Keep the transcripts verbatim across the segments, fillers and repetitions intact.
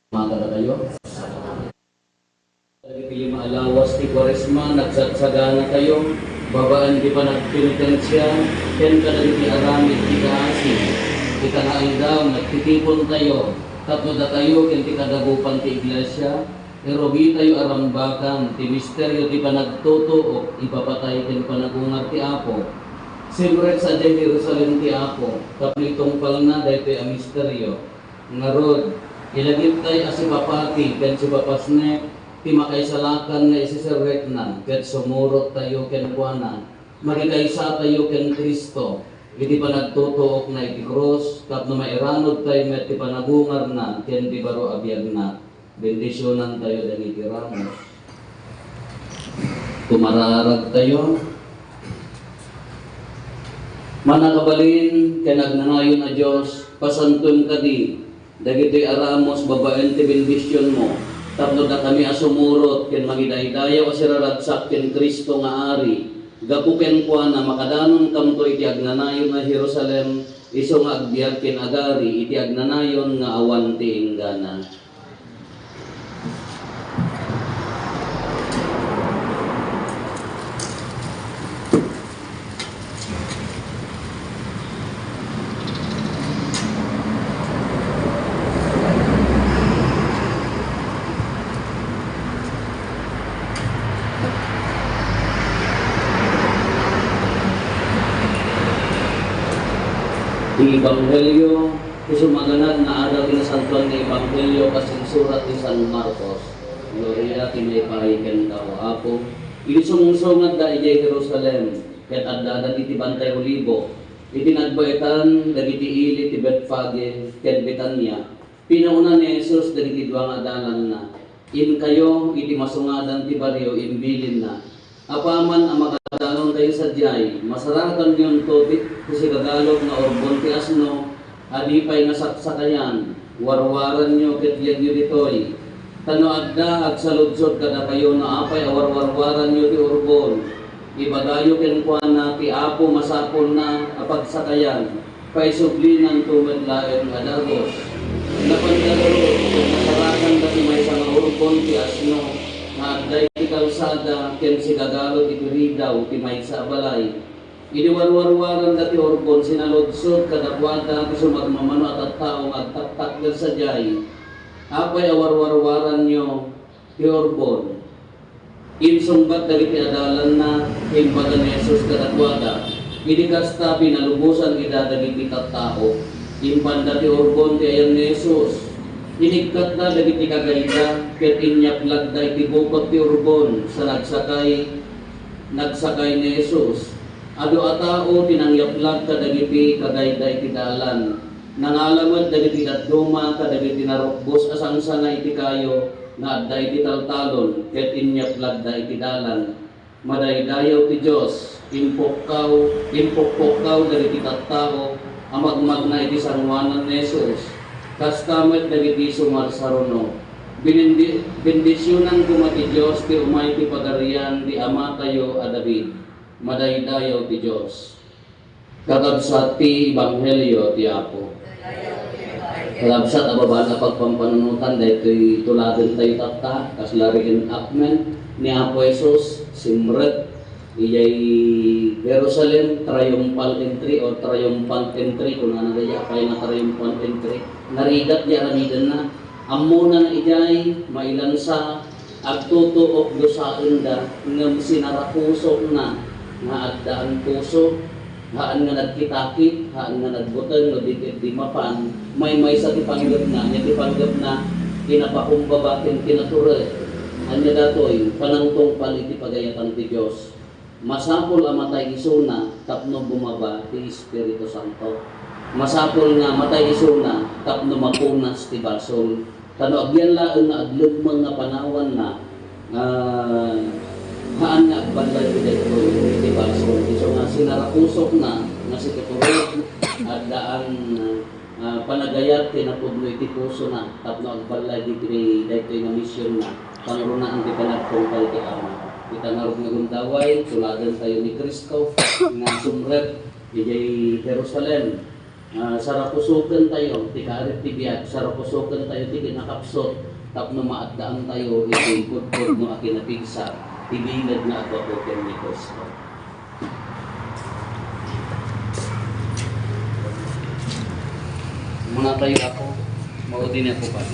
Makadatayo. Kadagiti lima a lawas ti Kuaresma, nagsagsaganatayo babaen ti panagpenitensia ken kadagiti aramid ti kaasi. Ita nga aldaw, nagtitipontayo tapno datayo ken ti kadagupan ti iglesia, irugitayo a rambakan ti misterio ti panagtutuok, ipapatay ken panagungar ti Apo. Simrek sadiay Jerusalem ti Apo tapno itungpalna daytoy a misterio. Ngarud, ilagiptay a sipapati ken sipapasnek ti makaisalakan nga isisirrekna ket sumurottayo kenkuana. Makikaisatayo ken Cristo iti panagtutuokna iti krus tapno mairanudtayo met ti panagungarna ken ti baro a biagna. Bendisionantayo dagiti ramos. Tumararagtayo. Mannakabalin ken agnanayon a Dios, pasantoem kadi dagitoy a ramos babaen ti bendisionmo, tapno dakami a sumurot ken mangidaydayaw a siraragsak ken Cristo nga Ari. Gapu kenkuana, makadanonkamto iti agnanayon a Jerusalem, isu nga agbiag ken agari iti agnanayon nga awan ti inggana. Ti Ebanghelio, ti sumaganad nga adal ti Nasantoan nga Ebanghelio kas insurat ni San Marcos. Gloria ti maipaay kenka, O Apo. Idi sumungsungatda idiay Jerusalem, ket addada iti Bantay Olibo, iti nagbaetan dagiti ili ti Betfage ken Betania, pinauna ni Jesus dagiti dua nga adalanna. Inkayo iti masungadan ti barrio, imbilinna. Apaman a makadanonkayo sadiay, masarakanyonto ti, ti sigagalok nga urbon ti asno a di pay nasaksakayan. Warwaranyo ket yegyo ditoy. Ta no adda agsaludsod kadakayo no apay a warwarwaranyo ti urbon, ibagayo kenkuana ti Apo masapulna a pagsakayan. Paisublinanto met laeng a dagus. Napanda ngarud ket nasarakanda ti maysa nga urbon ti asno nga adda iti kalsada ken sigagalok iti ridaw ti maysa a balay. Idi warwarwaranda ti urbon, sinaludsod kadakuada ti sumagmamano a tattao nga agtaktakder sadiay, "Apay a warwarwaranyo ti urbon?" Insungbat dagiti adalanna, imbaga ni Jesus kadakuada. Idi kasta, pinalubosan ida dagiti tattao. Impanda ti urbon ti ayan ni Jesus. Inikkatda dagiti kagayda, ket inyaplagda iti bukod ti urbon, sa nagsakay, nagsakay ni Jesus. Adu a tao ti nangyaplag kadagiti kagayda iti dalan. Nangala met dagiti dadduma kadagiti narukbos a sangsanga iti kayo nga adda iti taltalon, ket inyaplagda iti dalan. Madaydayaw ti Dios, impukkaw, impukkukkaw dagiti tattao a magmagna iti sangoanan ni Jesus. Kasta met dagiti sumarsaruno. Binindi-, bendisionan koma ti Dios ti umay ti pagarian ti amatayo a David. Madaydayaw ti Dios. Kakabsat ti Ebanghelio ti Apo. Kakabsat a babaan a pagpampanunotan daytoy tuladentayo tatta, kasla reenactment ni Apo Jesus, simrek idiay Jerusalem, triumphal entry or triumphant entry, kunana dayta, apay nga triumphant entry. Narigat ti aramidenna. Ammona idiay, mailansa, agtutuok dusaenda, ngem sinarakusokna nga addaan puso, haan nga nagkitakit, haan nga nagbuteng, no di ket di mapan, maymaysa ti panggepna, ania ti panggepna, kinapakumbaba ken kinatured. Ania datoy, panangtungpal iti pagayatan ti Dios. Masapul a matay isuna tapno bumaba ti Espiritu Santo. Masapul nga matay isuna tapno mapunas ti basol. Ta no agyan laeng nga aglemmeng nga panawanna, ah, haan nga agbalbal ti daytoy iti basol. Isu nga sinarakusokna nga siketurog, addaan, ah, panagayat ti napudno iti pusona tapno agbalbal ditoy daytoy nga misionna. Pangrunaan ti panagtungpal ti Ama. Ita ngarud nga gundaway, tuladentayo ni Cristo nga sumrek idiay Jerusalem. Ah, sarakusoken tayo, ti kaarit ti biag, sarakusoken tayo ti kinakapsut, tapno maaddaan tayo iti pudpudno a kinapigsa, ti bileg nga aggapu ken ni Cristo. Muna tayo ako, maudi ni ako pa.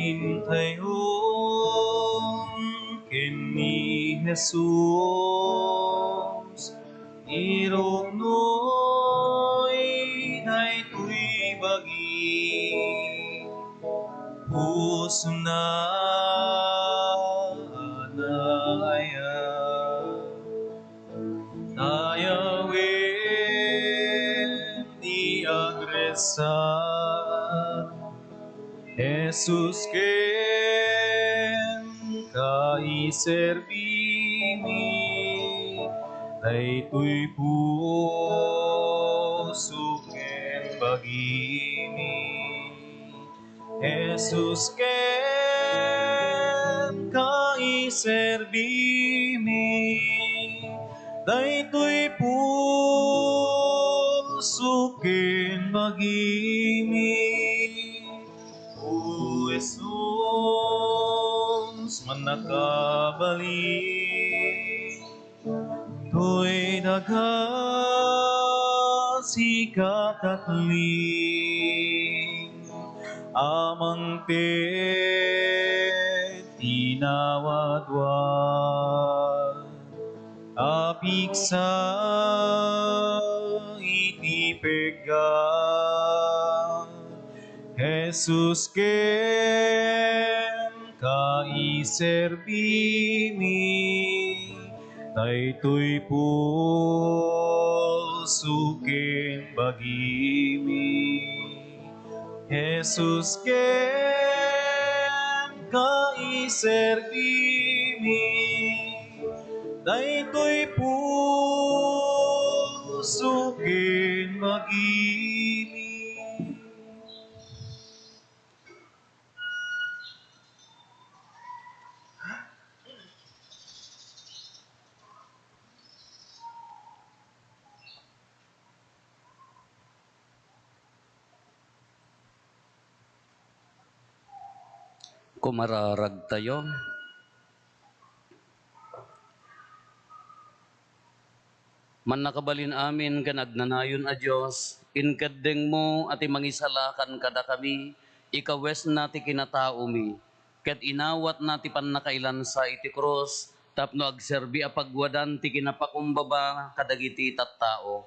Intayon ken ni Jesus, iruknoy daytoy bagi, pusona a naayat. Tayawen ti agresat, Jesus ken kaiserbimi, daytoy puso ken bagimi. Jesus ken kaiserbimi, daytoy puso ken bagimi. O Jesus, mannakabalin. Toy daga sika tatling a mangted ti nawadwad a pigsa iti pegga. Jesus ken kaiserbimi, daytoy puso ken bagimi. Jesus ken kaiserbimi, daytoy puso ken bagimi. Kumararagtayo. Mannakabalin amin ken agnanayon a Dios, inkeddengmo a ti Mangisalakan kadakami, ikawesna ti kinataomi, ket inawatna ti pannakailansa iti krus tapno agserbi a pagwadan ti kinapakumbaba kadagiti tattao.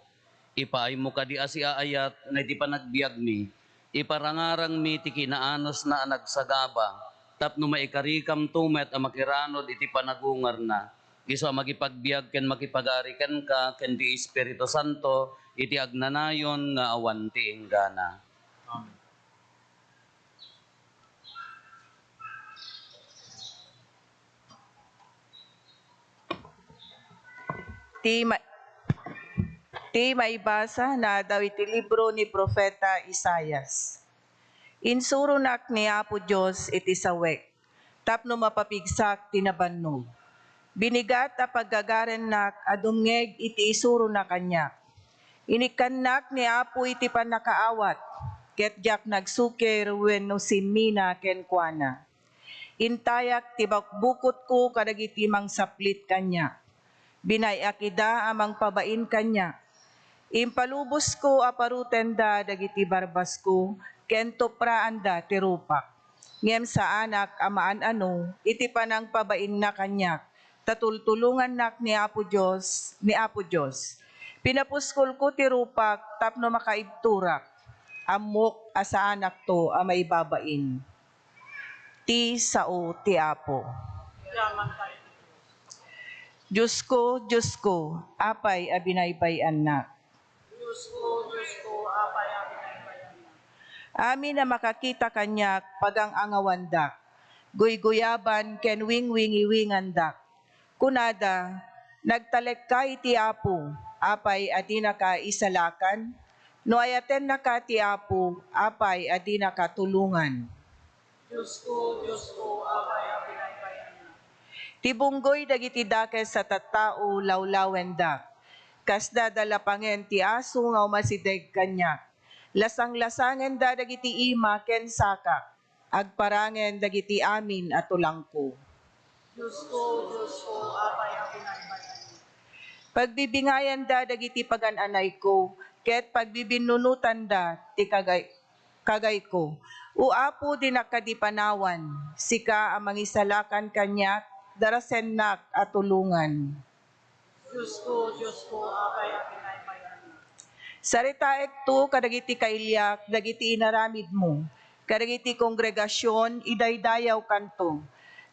Ipaaymo kadi a siaayat nga iti panagbiagmi, iparangarangmi ti kinaanusna a nagsagaba, tapno maikarikamto met a makiranud iti panagungarna, isu a makipagbiag ken makipagari kenka ken ti Espiritu Santo iti agnanayon nga awan ti inggana. Amen. Ti ma-, ti maibasa nadaw iti libro ni Profeta Isaias. Insuronak ni Apo Dios iti sawek tapno mapapigsak ti nabannog. Binigat a paggagarennak a dumngeg iti isurona kaniak. Inikkannak ni Apo iti pannakaawat, ket diak nagsukir wenno simmina kenkuana. Intayak ti bakbukotko kadagiti mangsaplit kaniak. Binay-ak ida a mangpabain kaniak. Impalubosko a parutenda dagiti barbasko ken tupraanda ti rupak. Ngem saanak a maan-ano iti panangpabainna kaniak, ta tultulongannak ni Apo Dios, ni Apo Dios. Pinapuskolko ti rupak tapno makaibturak. Ammok a saanakto a maibabain. Ti sao ti Apo. Diosko, Diosko, apay a binaybay-annak? Diosko, Diosko, apay a binaybay-annak? Amin a makakita kaniak, pagang-angawandak, guyguyaban ken wingwingiwingandak. Kunada, Nagtalekka iti Apo, apay a dinaka isalakan? No ayatennaka ti Apo, apay a dinaka tulongan? Diosko, Diosko, apay a binaybayannak? Ti bunggoy dagiti dakes a tattao lawlawendak. Kasda da lapangen ti aso nga umasideg kaniak. Lasanglasangenda dagiti ima ken sakak. Agparangen dagiti amin a tulangko. Diosko, Diosko, apay a binaybayannak? Pagbibingayanda dagiti pagan-anayko, ket pagbibinnunotanda ti kagay-, kagayko. O Apo, dinak kadi panawan, sika a mangisalakan kaniak, darasennak a tulongan. Diosko, Diosko, apay a binaybayannak? Saritaekto kadagiti kailiak dagiti inaramidmo, kadagiti kongregasion, idaydayawkanto.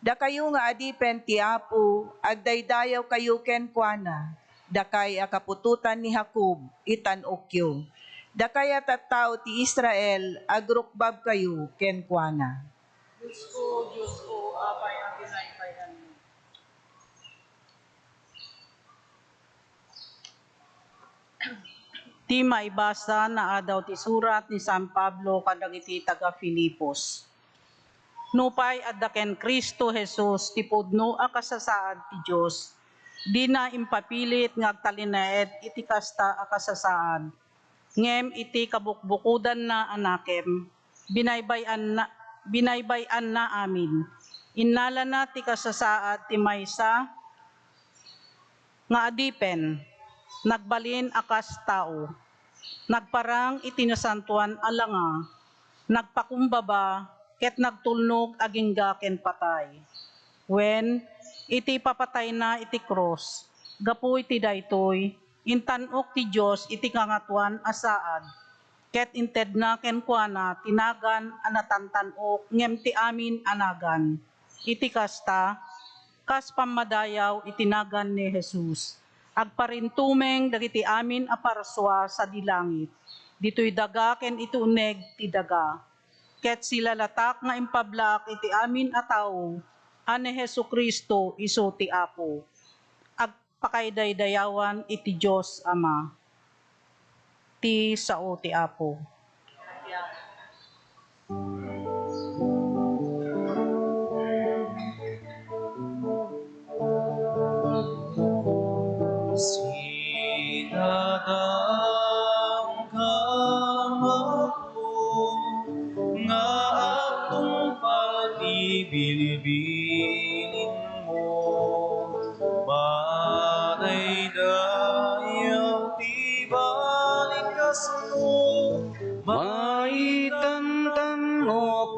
Dakayo nga adipen ti Apo, agdaydayawkayo kenkuana. Dakay a kaputotan ni Jacob, itan-okyo. Dakay a tattao ti Israel, agrukbabkayo kenkuana. Diosko, Diosko, apay a binaybayannak? Ti maibasa naadaw ti surat ni San Pablo kadagiti taga-Filipos. Nupay adda ken Cristo Jesus ti pudno a kasasaad ti Dios, dina impapilit nga agtalinaed iti kasta a kasasaad. Ngem iti kabukbukodanna a nakem, binaybay-anna, binaybay-anna amin. Innalana ti kasasaad ti maysa nga adipen, nagbalin a kas tao. Nagparang iti nasantoan a langa, nagpakumbaba, ket nagtulnog agingga ken patay. Wen, iti ipapatayna iti krus, gapu iti daytoy, intan-ok ti Dios iti Kangatoan a Saad, ket intedna kenkuana ti nagan a natantan-ok ngem ti amin a nagan. Iti kasta, kas pammadayaw iti nagan ni Jesus, agparintumeng dagiti amin a parsua sadi langit. Ditoy daga ken iti uneg ti daga. Ket silalatak nga impablaak iti amin a tao a ni Jesu-Cristo isu ti Apo. Agpakaidaydayawan iti Dios Ama. Ti sao ti Apo. Sinadangka, Apo, nga agtungpal ti bilbilinmo. Madaydayaw ti balikasmo. Maitantanok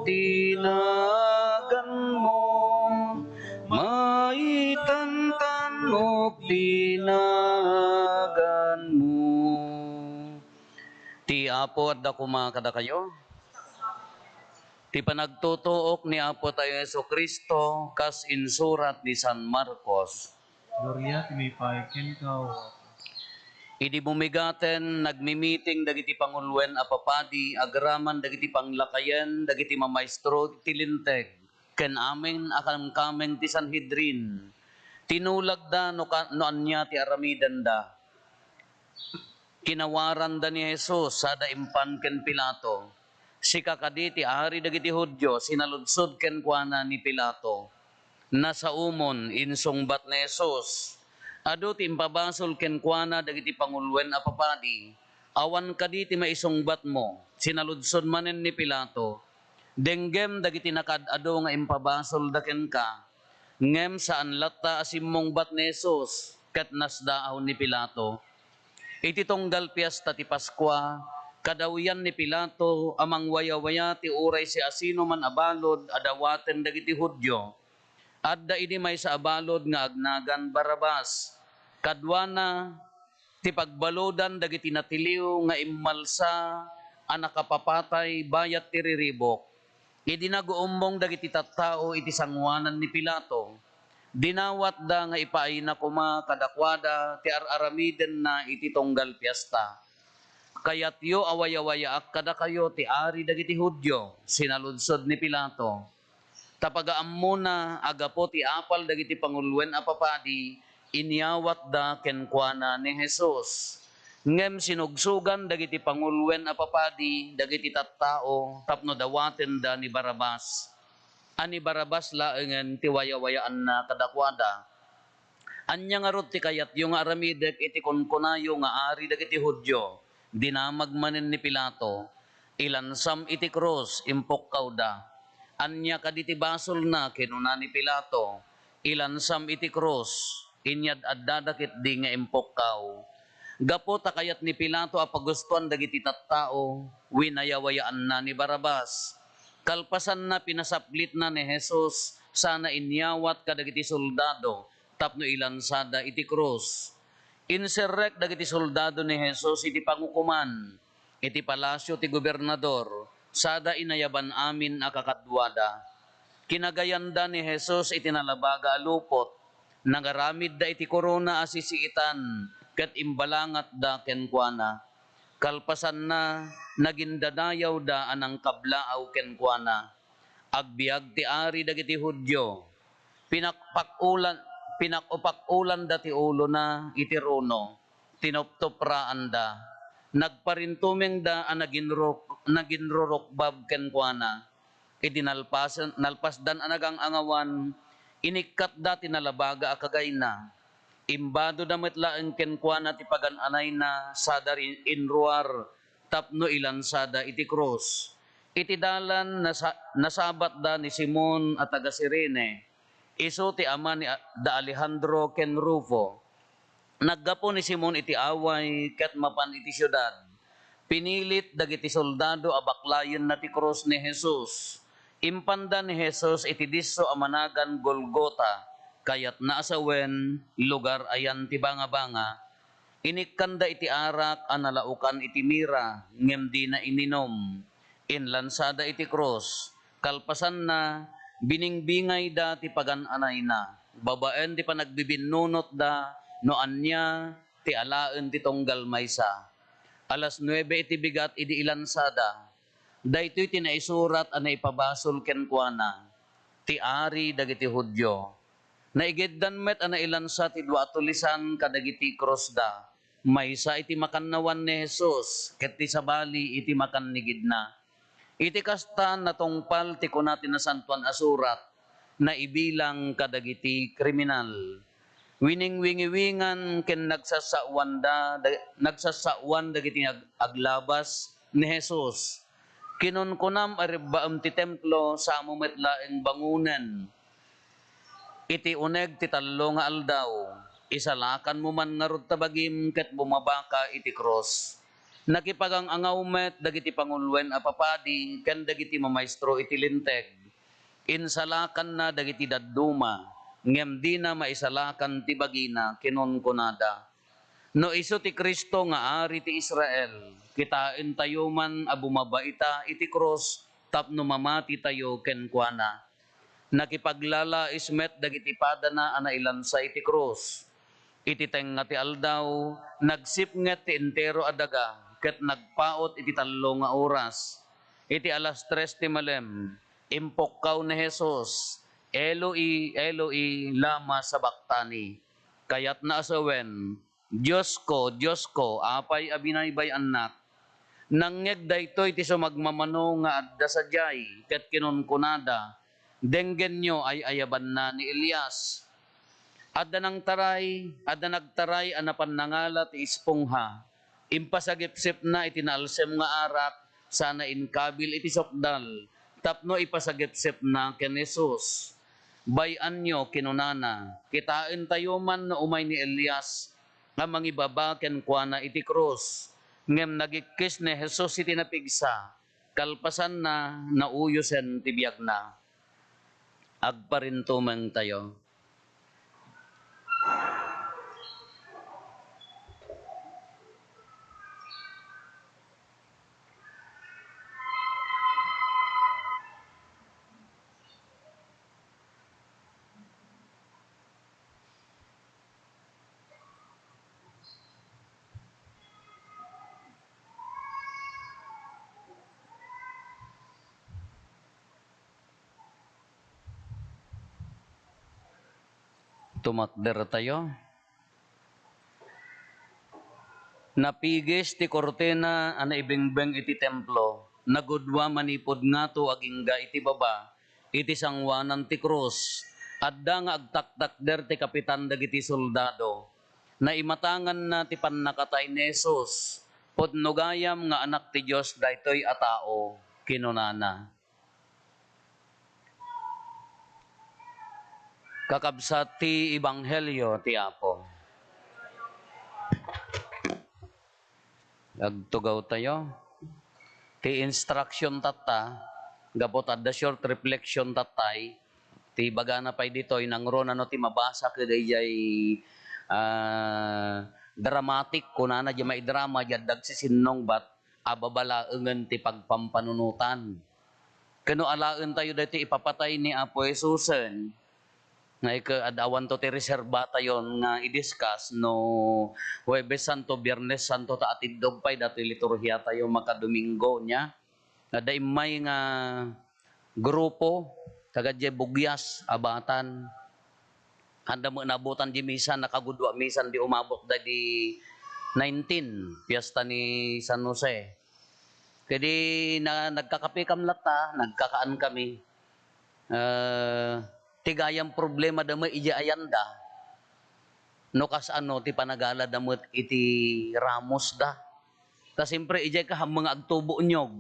ti naganmo. Maitantanok ti naganmo. Ti Apo adda koma kadakayo. Ti panagtutuok ni Apo tayo Jesu-Cristo kas insurat ni San Marcos. Gloria ti maipaay kenka, O Apo. Idi bumigaten, nagmimiting dagiti panguloen a papadi agraman dagiti panglakayen dagiti mamaestro ti Linteg ken amin a kamkameng ti Sanhedrin. Tinulagda no ka-, no ania ti aramidenda. Kinawaranda ni Jesus sada impan ken Pilato. "Sika kadi ti ari dagiti Judio?" sinaludsod kenkuana ni Pilato. Nasaomon, insungbat ni Jesus, "Adu ti impabasol kenkuana dagiti panguloen a papadi. Awan kadi ti maisungbatmo?" Sinaludsod manen ni Pilato, "Denggem dagiti nakaad-adu nga impabasolda kenka." Ngem saan latta a simmungbat ni Jesus ket nasdaaw ni Pilato. Iti tunggal piesta ti Paskua, kadawian ni Pilato a mangwayawaya ti uray siasinoman a balud a dawaten dagiti Judio. Adda idi maysa a balud nga agnagan Barrabas. Kaduana, ti pagbaludan dagiti natiliw nga immalsa a nakapapatay bayat ti riribuk. Idi naguummong dagiti tattao iti sangoanan ni Pilato, dinawatda nga ipaayna koma kadakuada ti ar-aramidenna iti tunggal piesta. "Kayatyo a wayawayaak kadakayo ti ari dagiti Judio?" sinaludsod ni Pilato. Ta pagaammona a gapu ti apal dagiti panguloen a papadi, Inyawatda kenkuana ni Jesus. Ngem sinugsogan dagiti panguloen a papadi dagiti tattao tapno dawatenda ni Barrabas. A ni Barrabas laengen ti wayawayaanna kadakuada. Ania ngarud ti kayatyo nga aramidek iti kunkunayo nga ari dagiti Judio? Dinamag manen ni Pilato. Ilansam iti krus, impukkawda. Ania kadi ti basolna? Kinuna ni Pilato. Ilansam iti krus. Inyad-addada ketdi nga impukkaw. Gapu ta kayat ni Pilato a pagustoan dagiti tattao, winayawayaanna ni Barrabas. Kalpasanna, pinasaplitna ni Jesus sana inyawat kadagiti soldado tapno ilansada iti krus. Inserrek dagiti soldado ni Jesus iti pangukoman, iti palasio ti gobernador, sada inayaban amin a kakaduada. Kinagayanda ni Jesus iti nalabaga a lupot, nangaramidda iti korona a sisiitan, ket imbalangatda kenkuana. Kalpasanna, nagindadayawda a nangkablaaw kenkuana. Agbiag ti ari dagiti Judio. Pinakpakulan, pinakupakulanda ti ulona iti runo. Tinuptopraanda. Nagparintumengda a naginruk-, naginrurukbab kenkuana. Iti nalpasen-, nalpasdan a nagang-angawan, inikkatda ti nalabaga a kagayna. Imbadoda met laeng kenkuana ti pagan-anayna sada rin-, inruar tapno ilansada iti krus. Iti dalan, nasa-, nasabatda ni Simon a taga-Cirene, isu ti ama ni A-, da Alejandro ken Rufo. Naggapu ni Simon iti away ket mapan iti siudad. Pinilit dagiti soldado a baklayenna ti krus ni Jesus. Impanda ni Jesus iti disso a managan Golgota, kayatna a sawen, lugar a yan ti bangabanga. Inikkanda iti arak a nalaokan iti mira, ngem dina ininum. Inlansada iti krus. Kalpasanna, biningbingayda ti pagan-anayna, babaen ti panagbibinnunotda no ania ti alaen ti tunggal maysa. Alas nuebe iti bigat idi ilansada. Daytoy ti naisurat a naipabasol kenkuana, "Ti Ari dagiti Judio." Naigiddan met a nailansa ti dua a tulisan kadagiti krusda, maysa iti makannawan ni Jesus ket ti sabali iti makannigidna. Iti kasta, natungpal ti kuna ti Nasantoan a Surat, naibilang kadagiti kriminal. Winingwingiwingan ken nagsassaoanda, da-, nagsassaoan dagiti ag-, aglabas ni Jesus. Kinunkunam a rebbaem ti Templo, samo met laeng bangonen. Iti uneg ti tallo nga aldaw, isalakanmo man ngarud ta bagim ket bumabaka iti krus. Nakipagang-angaw met dagiti panguloen a papadi ken dagiti mamaestro iti Linteg. Insalakanna dagiti dadduma, ngem dina maisalakan ti bagina, kinunkunada, "No isu ti Cristo nga Ari ti Israel, kitaentayo man a bumabaita iti krus tapno mamatitayo kenkuana." Nakipaglalais met dagiti padana a nailansa iti krus. Iti tengnga ti aldaw, nagsipnget ti entero a daga ket nagpaut iti tallo nga oras. Iti alas tres ti malem, impukkaw ni Jesus, "Eloi, Eloi, lama sabachthani?" Kayatna a sawen, "Diosko, Diosko, apay a binaybay-annak?" Nangngeg daytoy ti sumagmamano nga adda sadiay ket kinunkunada, "Denggenyo, ay-ayabanna ni Elias." Adda nangtaray, adda nagtaray a napan nangala ti espongha. Impasagipsipna iti naalsem nga arak, sana inkabil iti sukdal tapno ipasagipsipna ken Jesus. "Bay-anyo," kinunana, "kitaentayo man no umay ni Elias nga mangibaba kenkuana iti krus." Ngem nagikkis ni Jesus iti napigsa, kalpasanna, nauyosen ti biagna. Agparintumengtayo. Tumakdertayo. Napigis ti kurtina a naibingbeng iti templo. Nagudua manipud ngato agingga iti baba, iti sangoanan ti krus. Adda nga agtaktakder ti kapitan dagiti soldado. Naimatanganna ti pannakatay ni Jesus. "Pudno gayam nga Anak ti Dios daytoy a tao," kinunana. Kakabsat ti ebanghelio ti Apo. Agtugaw tayo. Ti instruction tatta, gapu ta adda short reflection tattay, ti bagana pay ditoy, nangruna no ti mabasa ket dayjay, ah, dramatic, kunana di maidrama, di adda agsisinnungbat, ababa laengen ti pagpampanunotan. Ken no alaentayo daytoy ipapatay ni Apo Jesusen, nga ika-, ad-, awanto ti reserbatayon nga i-discuss no Huwebes Santo, Biernes Santo ta atiddog pay datoy liturhiatayo makadomingo, nia. Adda immay nga grupo, taga diay Bugyas, Abatan. Anda met naabutan di misa, nakagudua misan di umabot da di nineteen, fiesta ni San Jose. Kadi na, nagkakapikam latta, nagkakaan kami. Eh, ti gayam problema da met iti ayanda. No kas ano ti panagalada met iti ramos da. Ta siyempre, idiay kahammeng nga agtubo unyog.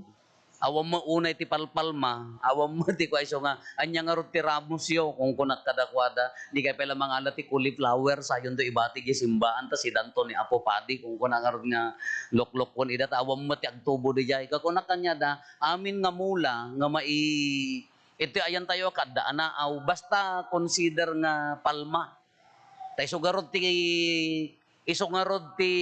Awan met unay ti palpalma, awan met ti kua isu nga, "Ania ngarud ti ramosyo?" Kunkunak kadakuada, "Dikay pay la mangala ti cauliflower, sayonto ibati di simbaan, ta sidanto ni Apo Padi," kunkunak ngarud nga loklokkon ida, ta awan met ti agtubo didiay. Kakunak kaniada, "Amin nga mula nga mai-, iti ayantayo, kadda a naaw, basta consider nga palma." Ta isu garud ti, isu ngarud ti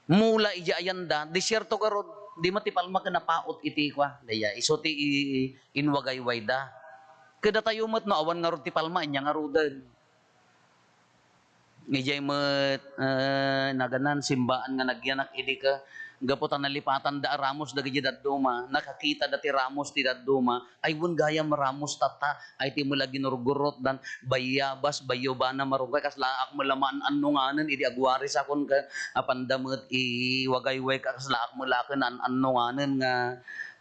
mula idiay ayanda, desierto garud, di met ti palma ken napaut iti kua, daydiay, isu ti i-, inwagaywayda. Kadatayo met no awan ngarud ti palma, ania ngaruden? Idiay met, eh, naganan, simbaan nga nagyanak idi ka, gapu ta nalipatanda a ramos dagiti dadduma, nakakitada ti ramos ti dadduma, ay wen gayam ramos tatta, ay ti mula ginurgurotdan, bayabas, bayobana, marungkay, kaslaak met la maan-annonganen idi agwarisakon ket apanda met iwagayway ka, kaslaak met la ken an-annonganen nga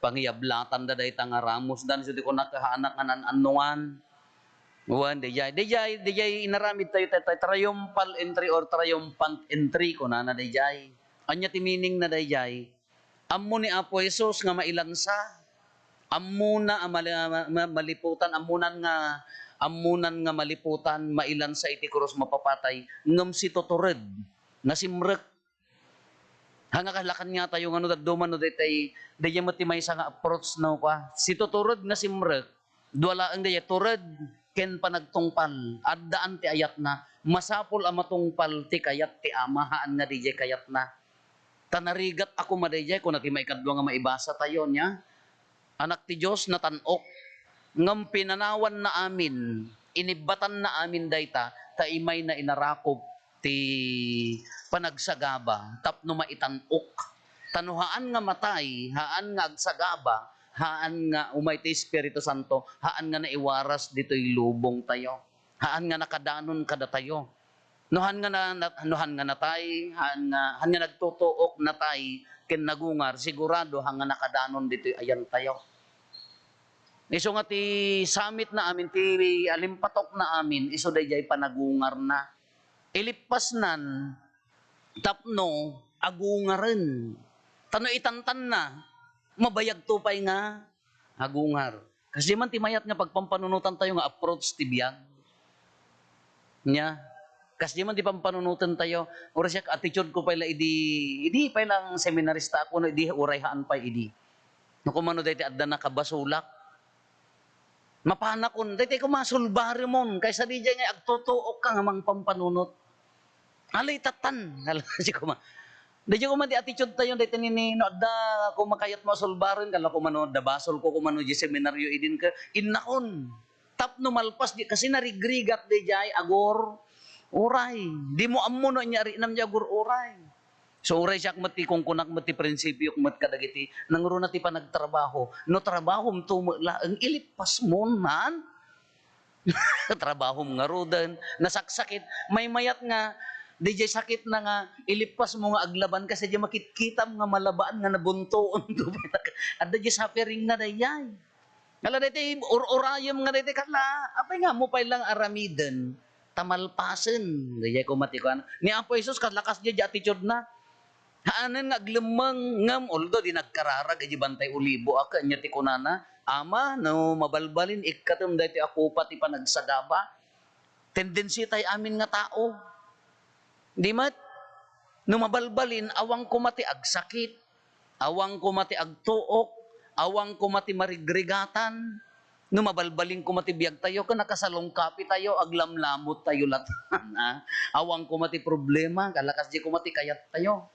pangiyablatanda dayta nga ramosdan, isu ti kunak, haanak nga naan-annongan. Wen, daydiay, daydiay, daydiay inaramid tayo, tayo, tayo, triumphal entry or triumphant entry, kunana daydiay. Ania ti meaning na daydiay? Ammo ni Apo Jesus nga mailansa. Ammona a mali-, ma-, ma-, maliputan, ammonan nga, ammonan nga maliputan, mailansa iti krus, mapapatay, ngem situtured nga simrek. Haan nga kalakan nga tayo nga no dadduma no daytay, daydiay met ti maysa nga approach no kua. Situtured nga simrek, dua laeng daydiay, tured ken panagtungpal. Addaan ti ayatna. Masapul a matungpal ti kayat ti Ama, haan nga daydiay kayatna. Ta narigat a koma daydiay, kuna ti maikadua nga maibasa tayo, nia? Anak ti Dios, natan-ok. Ngem pinanawanna amin, inibbatanna amin dayta, ta imayna inarakop ti panagsagaba tapno maitan-ok. Ta no haan nga matay, haan nga agsagaba, haan nga umay ti Espiritu Santo, haan nga naiwaras ditoy lubongtayo. Haan nga nakadanon kadatayo. No haan nga na, na, no haan nga natay, haan nga, haan nga nagtutuok, natay, ken nagungar, sigurado haan nga nakadanon ditoy ayantayo. Isu nga ti samitna amin, ti alimpatokna amin, isu daydiay panagungarna. Ilippasnan tapno agungaren. Ta no itantanna, mabayagto pay nga agungar. Kasdiay man ti mayat nga pagpampanunotantayo nga approach ti biag. Nia, kasdiay man ti pampanunotentayo. Uray siak, attitude ko pay la idi, idi pay lang seminarista ako, no idi uray haan pay idi. No kumano daytoy adda nakabasolak. Mapanakon, daytoy koma sulbaremon, kaysa didiay nga agtutuok ka nga mangpampanunot. Alay tatan, ala si kuma. Daydiay koma ti attitude tayo, daytoy nini, no adda koma kayatmo a sulbaren, kala kumano, adda basolko kumano, di seminaryo idin ka, innakon. Tapno malpas, di, kasi narigrigat, daydiay, agur, uray. Dimo ammo no ania arinam di agur, uray. So, uray siak met ti kunkunak met ti prinsipiok met kadagiti nangruna ti panagtrabaho. No trabahom to met laeng, ilippasmon, han? Trabahom ngaruden, nasaksakit, maymayat nga, Diay sakitna nga ilippasmo nga aglaban kas diay makitkitam nga malabaan nga nabuntoon. Adda diay sufferingna daydiay. Ala daytoy ur-urayem nga daytoy, kala, apay nga ammo pay lang aramiden, ta malpasen. Daydiay koma ti kuan. Ni Apo Jesus, kalakas diay attitude-na. Haanen nga aglemmeng, ngem although di nagkararag iti Bantay Olivo a, ket ania ti kunana, "Ama, no mabalbalin, ikkatem daytoy a kopa ti panagsagaba." Tendensi tay amin nga tao. Di met, no mabalbalin, awan koma ti agsakit, awan koma ti agtuok, awan koma ti marigrigatan. No mabalbalin koma ti biagtayo, ken nakasalungkapitayo, aglamlamottayo latta, a? Awan koma ti problema, kalakas di koma ti kayattayo.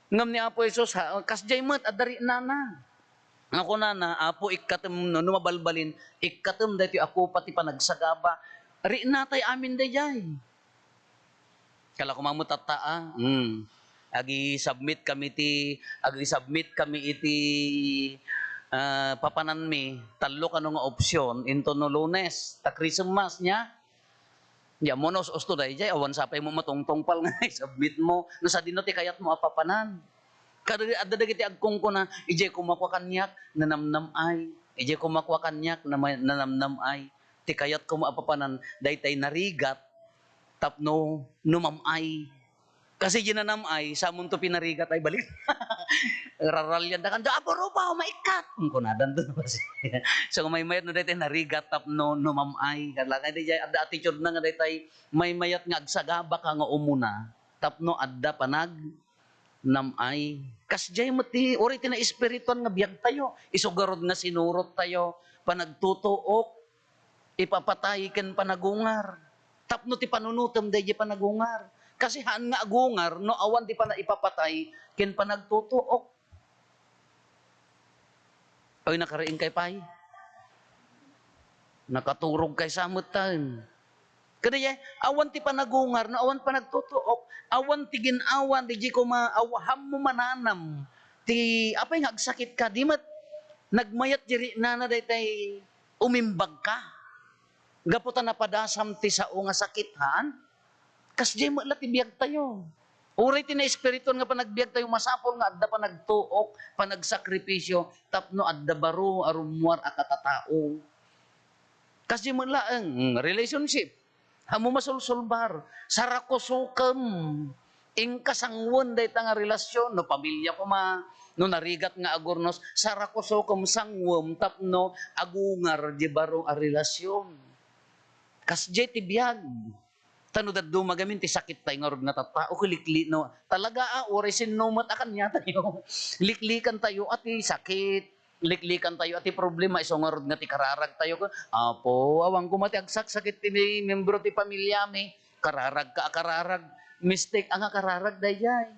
Ngem ni Apo Jesus, ha, kasdiay met, adda riknana. Nga kunana, "Apo, ikkatem, no, no mabalbalin, ikkatem daytoy a kopa ti panagsagaba." Riknatay amin daydiay. Kala ko mamutatta, a. Hmm. Agi-submit kami ti, agi-submit kami iti, ah, papananmi, tallo kano nga opsyon, inton no Lunes, ta Christmas nia. Di ammo no us-usto daydiay, awan sapay mo matungtungpal nga i-submit mo. No sadino ti kayatmo a papanan. Kada adda dagiti agkungkuna, "Idiay koma kua kaniak, nanamnam-ay. Idiay koma kua kaniak, nama-, nanamnam-ay." Ti kayat koma a papanan, daytay narigat, tapno numam-ay. Kasi di nanam-ay, samonto pinarigat ay balik. Raralian da kanta, "Apo Rupa, maikkat!" Ang kunadan to. So, maymayat no daytay narigat tapno numam-ay. Kailangan di jay, adda attitude na nga daytay, maymayat nga agsagaba ka nga umuna, tapno adda panag nam-ay. Kasdiay met ti, uray ti naespirituan nga biagtayo. Isu garud nga sinurot tayo, panagtutuok, ipapatay ken panagungar. Tapno ti panunotem daydiay panagungar. Kasi haan nga agungar no awan ti pana-, ipapatay ken panagtutuok. Oy, nakariing kay pay? Nakaturog kay sa metten. Kadi, awan ti panagungar, no awan panagtutuok, awan ti gin-awan, di, di koma-, aw-, hammo mananam. Ti, apay nga agsakit ka, di met nagmayat di riknana daytay umimbag ka. Gapu ta napadasam ti sao nga sakit, haan? Kasdiay met la ti biagtayo. Uray ti naespirituan nga panagbiagtayo, masapul nga adda panagtuok, panagsakripisyo, tapno adda baro a rummuar a katatao. Kasdiay met laeng, mm, relationship. Ammo masulsulbar, sarakusokem. Inka sanguen dayta nga relasyon, no pamilya koma, no narigat nga agurnos, sarakusokem, sanguem tapno agungar di baro a relasyon. Kasdiay ti biag. Ta no dadduma gamin ti sakit tay ngarud nga tattao, ket likli-, no, talaga, a, uray sinno met a kaniatayo. Liklikantayo a ti sakit, liklikantayo a ti problema, isu ngarud nga ti kararagtayo ket, "Apo, awan koma ti agsaksakit ti membro ti pamilyami." Kararag ka a kararag. Mistake a nga kararag daydiay.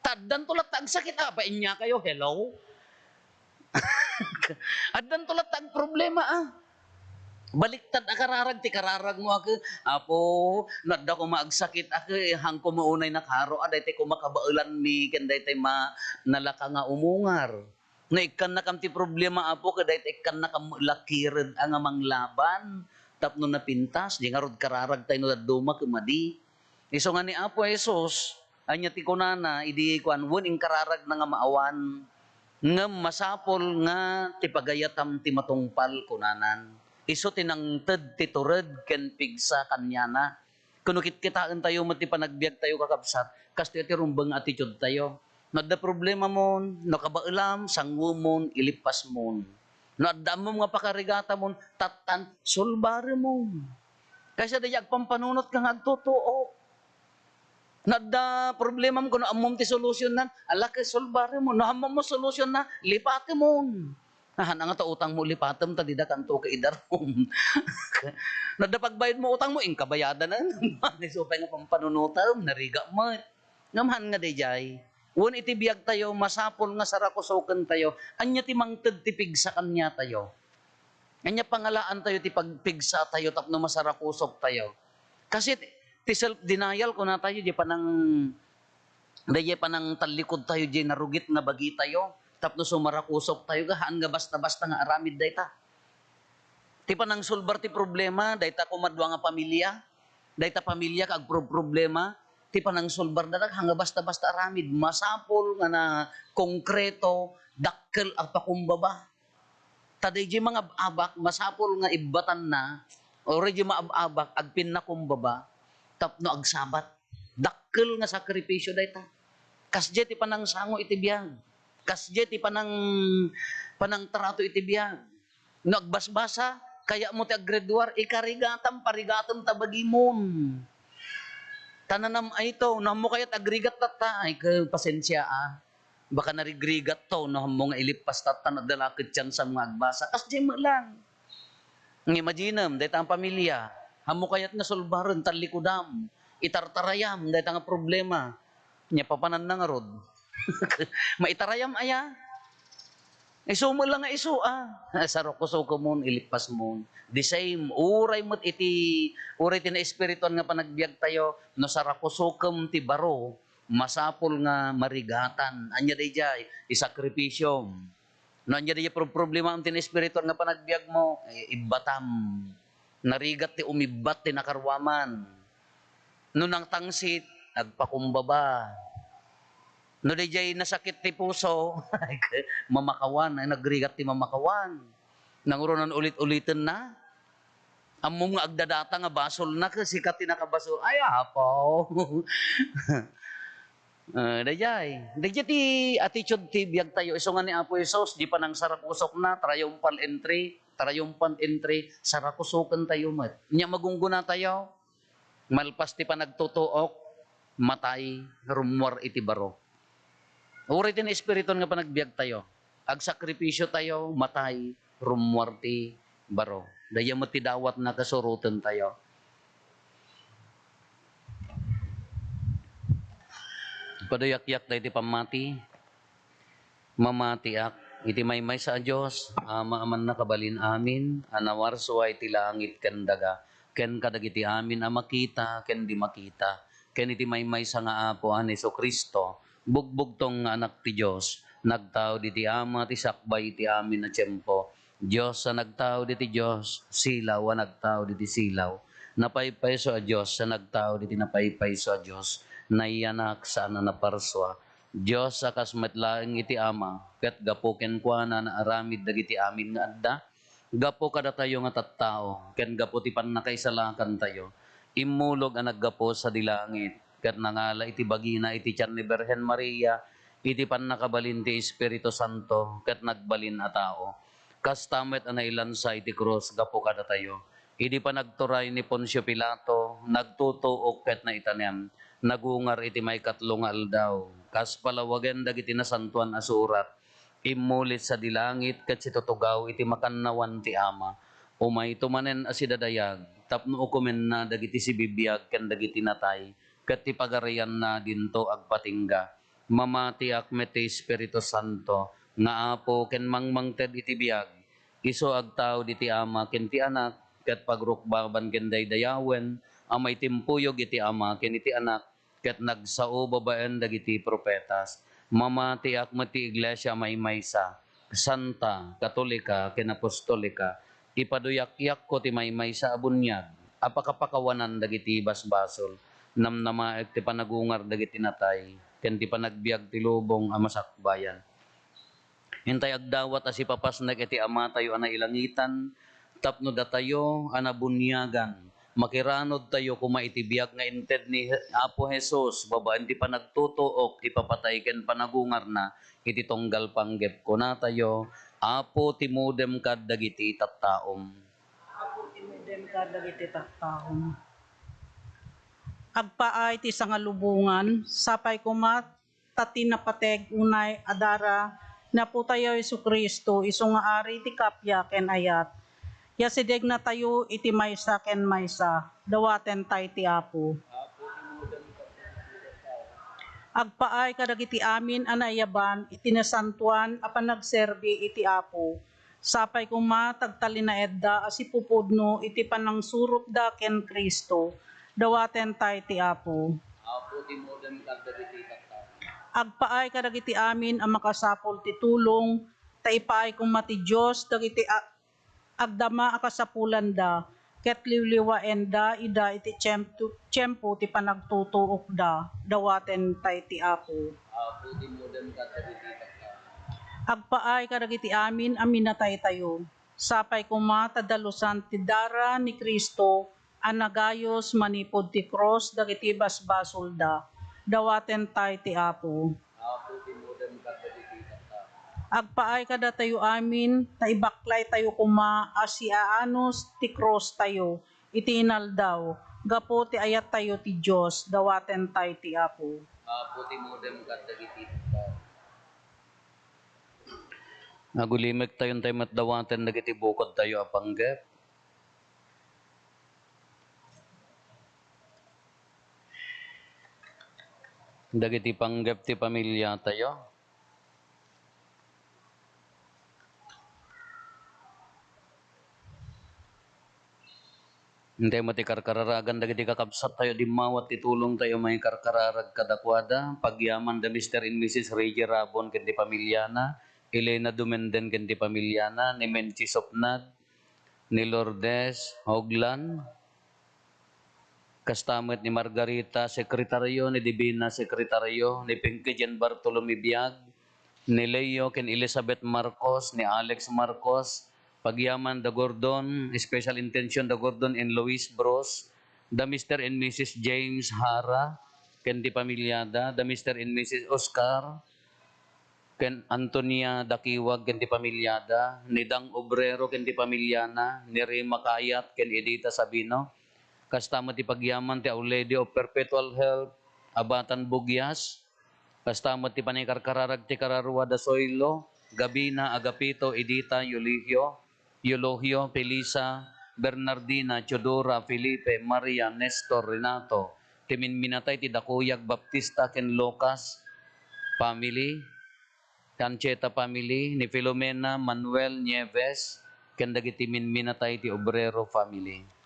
Ta addanto latta agsakit, a, painnya kayo, hello? Addanto latta agproblema, a. Baliktad a kararag ti kararagmo, a, ke, "Apo, no adda koma agsakit, a, ke, haan koma unay nakaro, a, daytoy koma kabaelanmi, ken daytoy ma-, nalaka nga umungar." No ikkannakam ti problema, Apo, ket daytoy ikkannakam met la kired a nga manglaban tapno napintas, di ngarud kararagtay no dadduma ket madi. Isu nga ni Apo Jesus, ania ti kunana idi kuan, wen inkararagna nga maawan, ngem masapul nga ti pagayatam ti matungpal, kunanan. Isu ti nangted ti tured ken pigsa kaniana. Ken no kitkitaentayo met ti panagbiagtayo, kakabsat, kastoy ti rumbeng nga attitude tayo. No adda problemamon, no kabaelam, sanguemon, ilippasmon. No adda ammom nga pakarigatamon, tattan, sulbaremon. Kaysa daydiay agpampanunot ka nga agtutuok. No adda problemam, ken no ammom ti solusyonan, ala ket sulbaremon. No ammom mo solusyon na, lipatemon. Ahan, anga ta utangmo, lipatem ta dida kanto ka idarum. No adda pagbayadmo utangmo, inka bayadanen. Isu pay nga pampanunotem, narigat met. Ngem haan nga daydiay, wen iti biagtayo, masapul nga sarakusokentayo. Ania ti mangted ti pigsa kaniatayo? Ania pangalaantayo ti pagpigsatayo tapno masarakusoktayo? Kasi ti self-denial, kunatayo, di panang-, daydiay panangtallikudtayo, di narugit nga bagitayo, tapno sumarakusoktayo, haan nga basta-basta nga aramid dayta. Ti panangsulbar ti problema, dayta koma dua nga pamilya, dayta pamilya ka agproproblema, ti panangsolbarda, haan nga basta-basta aramid. Masapul nga na konkreto, dakkel a pakumbaba. Ta daydiay mangab-abak, masapul nga ibbatanna, uray di maab-abak, agpinnakumbaba, tapno agsabat. Dakkel nga sakripisio dayta. Kasdiay ti panangsango iti biag. Kasdiay ti panang-, panangtrato iti biag. No agbasbasa, kayatmo ti aggraduar, ikarigatam, parigatem ta bagimon. Ta nanam-ayto, no ammo kayat agrigat tatta, ay, ke-, pasensia, a. Baka narigrigat to, no ammo nga ilippas tatta, no adda la ket tiyansam nga agbasa. Kasdiay met lang. Nga imaginem, dayta nga pamilia, ammo kayat nga solbaren, tallikudam, itartarayam, dayta nga problema. Nya papananna ngarud. Maitarayam aya? Isu met lang nga isu, a. Sarakusokemon, ilippasmon. The same, uray met iti, uray ti naespirituan nga panagbiagtayo, no sarakusokem ti baro, masapul nga marigatan. Ania daydiay? Isakripisiom. No ania daydiay pro-, problemaam ti naespirituan nga panagbiagmo, eh, ibbatam. Narigat ti umibbat ti nakaruaman. No nangtangsit, agpakumbaba. No daydiay nasakit ti puso, mamakawan, ay nagrigat ti mamakawan. Nangurunan ulit-uliten na. Ammom nga agdadata nga basolna, ket sika ti nakabasol. Ay, apo. Eh, daydiay. Daydiay ti attitude ti biagtayo. Isu nga ni Apo Jesus, di panangsarakusokna, triumphal entry, triumphant entry, sarakusokentayo met. Nya magunggona tayo, malpas ti panagtutuok, matay, rummuar iti baro. Uray ti naespirituan nga panagbiagtayo, agsakripisio tayo, matay, rummuar ti baro. Daydiay met ti dawatna, kasurotentayo. Paduyakyak daydi pammati. Mamatiak iti maymaysa a Dios, Ama a mannakabalin amin, a nawarsua iti langit ken daga, ken kadagiti amin a makita ken di makita, ken iti maymaysa nga Apo a ni Jesu-Cristo, bugbugtong nga Anak ti Dios, nagtaud iti Ama ti sakbay iti amin a tiempo. Dios a nagtaud iti Dios, silaw a nagtaud iti silaw, napaypayso a Dios a nagtaud iti napaypayso a Dios, nayanak saan a naparsua. Dios a kas met laeng iti Ama, ket gapu kenkuana naaramid dagiti amin nga adda. Gapu kadatayo nga tattao, ken gapu ti pannakaisalakantayo, immulog a naggapu sadi langit, ket nangala iti bagina iti tian ni Birhen Maria, iti pannakabalin ti Espiritu Santo, ket nagbalin a tao. Kasta met a nailansa iti krus gapu kadatayo. Idi panagturay ni Poncio Pilato, nagtutuok ket naitanem, nagungar iti maikatlo nga aldaw. Kas palawagen dagiti Nasantoan a Surat, immulit sadi langit ket situtugaw iti makannawan ti Ama. Umayto manen a sidadayag tapno ukomenna dagiti sibibiag ken dagiti natay, ket ti pagarianna dinto agpatingga. Mamatiak met ti Espiritu Santo nga Apo ken mangmangted iti biag. Isu agtaud iti Ama ken ti Anak, ket pagrukbaban ken daydayawen a maitimpuyog iti Ama ken iti Anak, ket nagsao babaen dagiti profetas. Mamatiak met ti Iglesia a maymaysa, santa, katolika, ken apostolika. Ipaduyakyakko ti maymaysa a buniag a pakapakawanan dagiti basbasol. Namnamaek ti panagungar dagiti natay, ken ti panagbiag ti lubong a masakbayan. Intay agdawat a sipapasnek iti Amatayo a nailangitan, tapno datayo a nabuniagan, makiranudtayo koma iti biag nga inted ni Je-, Apo Jesus babaen ti panagtutuok, ipapatay ken panagungarna iti tunggal panggep. Kunatayo, Apo, timudem kad dagiti tattaom. Apo, timudem kad dagiti tattaom. Agpaay ti sangalubongan, sapay koma ta ti napateg unay a dara ni Apotayo Jesu-Cristo, isu nga Ari ti kappia ken ayat. Yasidegnatayo iti maysa ken maysa, dawatentay ti Apo. Agpaay kadagiti amin a naiyaban iti nasantoan a panagserbi iti Apo. Sapay koma ta agtalinaedda a sipupudno iti panangsurotda ken Cristo, dawatentay ti Apo. Apo, timudem kad dagiti tattao. Agpaay kadagiti amin a makasapul ti tulong, ta ipaay koma ti Dios dagiti a-, agdama a kasapulanda, ket liwliwaenda ida iti tiempo, tiempo ti panagtutuokda, dawaten tay ti Apo. Apo, timmudem kadagiti tattao. Agpaay kadagiti amin a minataytayo. Sapay koma ta dalusan ti dara ni Cristo a nagayus manipud ti krus dagiti basbasolda. Dawaten tay ti Apo. Apo, timmudem kadagiti tattao. Agpaay kadatayo amin, ta ibaklaytayo koma a siaanus ti krustayo iti inaldaw, gapu ti ayattayo ti Dios, dawaten tay ti Apo. Apo, timmudem kadagiti tattao. Agulimektayon tay met dawaten dagiti bukodtayo a panggep. Dagiti panggep ti pamiliatayo. Intay met ti karkararagan dagiti kakabsattayo, dimmawat ti tulongtayo maikarkararag kadakuada. Pagyaman da Mister and Missus Reggie Rabon ken ti pamiliana, Elena Dumenden ken ti pamiliana, ni Menchi Sopnad, ni Lourdes Hoglan, kasta met ni Margarita, sekretario, ni Divina, sekretario, ni Pinky Jen Bartolome Biag, ni Leo ken Elizabeth Marcos, ni Alex Marcos, pagyaman da Gordon, special intention da Gordon and Lois Bros, da Mister and Missus James Hara, ken ti pamiliada, da Mister and Missus Oscar, ken Antonia Dakiwag ken ti pamiliada, ni Dang Obrero ken ti pamiliana, ni Rima Kayat ken Edita Sabino. Kasta met ti pagyaman ti Our Lady of Perpetual Help, Abatan Bugias. Kasta met ti panaikarkararag ti kararua da Zoilo, Gabina, Agapito, Edita, Eulogio, Eulogio, Felisa, Bernardina, Teodora, Felipe, Maria, Nestor, Renato, ti minminatay ti dakuyag Baptista ken Lucas family, ti Ancheta family, ni Filomena, Manuel, Nieves, ken dagiti minminatay ti Obrero family.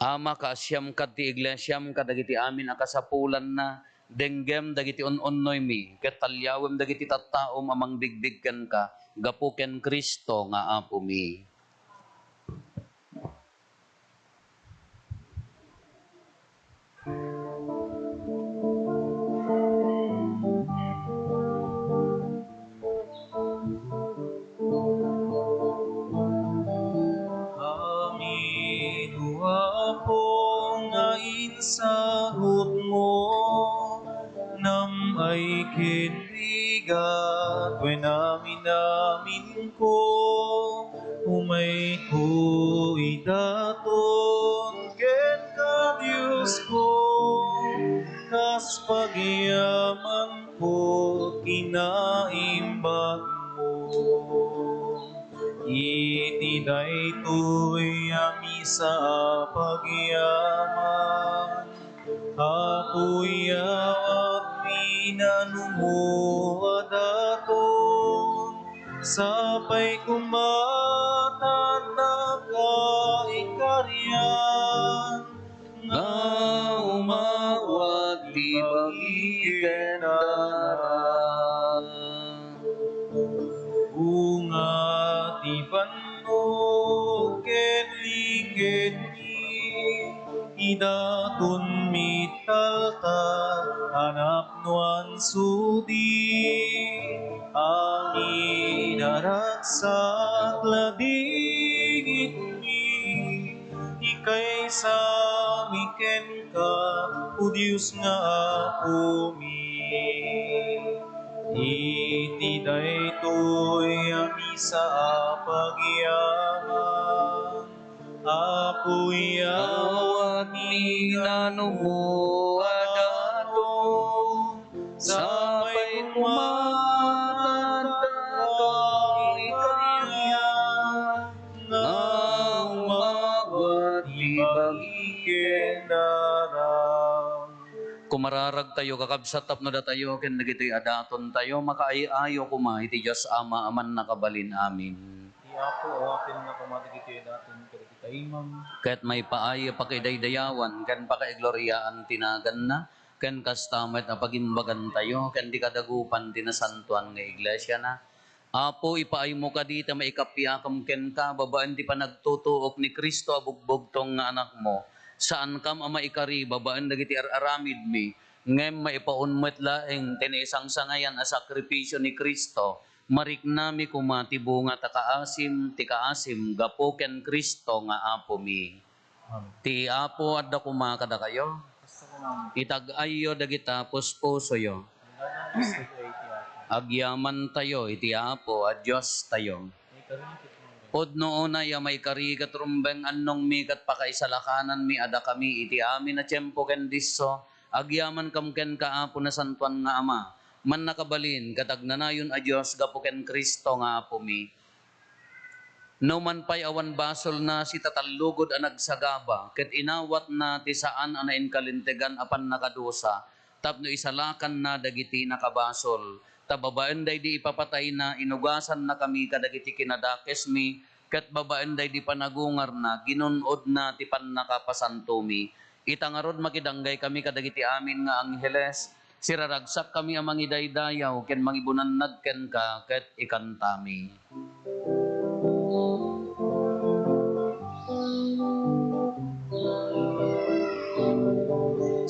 Ama, kaasiam kad ti iglesiam kadagiti amin a kasapulanna, denggem dagiti un-unnoymi, ket taliawem dagiti tattaom a mangbigbig kenka, gapu ken Cristo nga Apomi. Amin, O Apo, nga insagutmo, nam-ay ken rigat, wen amin-aminko, umayko idaton kenka, Diosko, kas pagyamanko, kinaimbatmo. Iti daytoy a misa a pagyaman, Apo, yawatmi nanumo a daton, sapay koma ta adda kaikarian, nga umawat ti bagi ken dara. Bunga ti bannog ken linggetmi, idaton mi talta a napnoan sudi. Amin a ragsak, ladingitmi, ikaysami kenka, O Dios nga Apomi. Iti daytoy a misa a pagyaman, Apo, yawatmi nanumo a daton, sapay koma ta adda kaikarian, nga umawat ti bagi ken dara. Kumararagtayo, kakabsat, tapno datayo ken dagitoy a datontayo makaay-ayo koma iti Dios Ama a Mannakabalin-amin. Ti Apo awatenna koma dagitoy a daton kadagiti imam. Ket maipaay a pakidaydayawan ken pakaigloriaan ti naganna, ken kasta met a pagimbagantayo ken ti kadagupan ti nasantoan nga iglesiana. Apo, ipaaymo kadi ti maikapiakem kenka babaen ti panagtutuok ni Cristo a bugbugtong nga Anakmo. Saankam a maikari babaen dagiti ar-aramidmi, ngem maipaon met laeng ti naisangsangayan a sakripisio ni Cristo. Mariknami koma ti bunga ta kaasim ti kaasim gapu ken Cristo nga Apomi. Amen. Ti Apo adda koma kadakayo. Kasta koma. Itag-ayyo dagita puspusoyo. Agyamantayo iti Apo a Diostayo. Pudno unay a maikari ket rumbeng annongmi ket pakaisalakananmi a dakami iti amin a tiempo ken disso, agyaman kam kenka, Apo Nasantoan nga Ama, mannakabalin ket agnanayon a Dios gapu ken Cristo nga Apomi. No man pay awan basolna, sitatallugod a nagsagaba ket inawatna ti saan a nainkalintegan a pannakadusa tapno isalakanna dagiti nakabasol. Ta babaen daydi ipapatayna, inugasannakami kadagiti kinadakesmi, ket babaen daydi panagungarna, ginun-odna ti pannakapasantomi. Ita ngarud, makidanggay kami kadagiti amin nga angheles, siraragsak kami a mangidaydayaw ken mangibunannag kenka ket ikantami.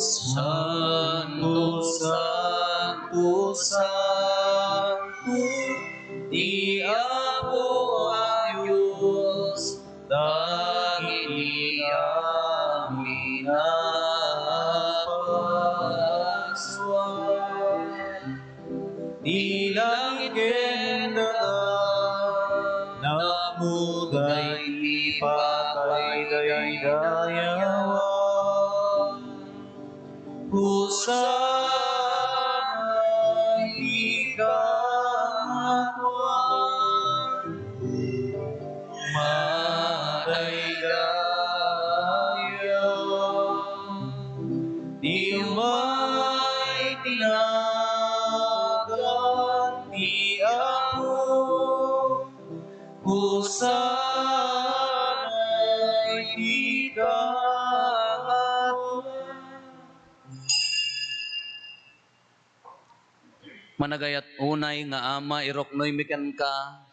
Santo, santo, santo, ti Apo a Dios, dagiti amin a parsua. Ti langit ken daga, napuday ti pakaidaydayawan. Hosanna iti kangatoan. Madaydayaw ti umay ti nagan ti Apo. Hosanna iti kangatoan. Managayat unay nga Ama, iruknoymi kenka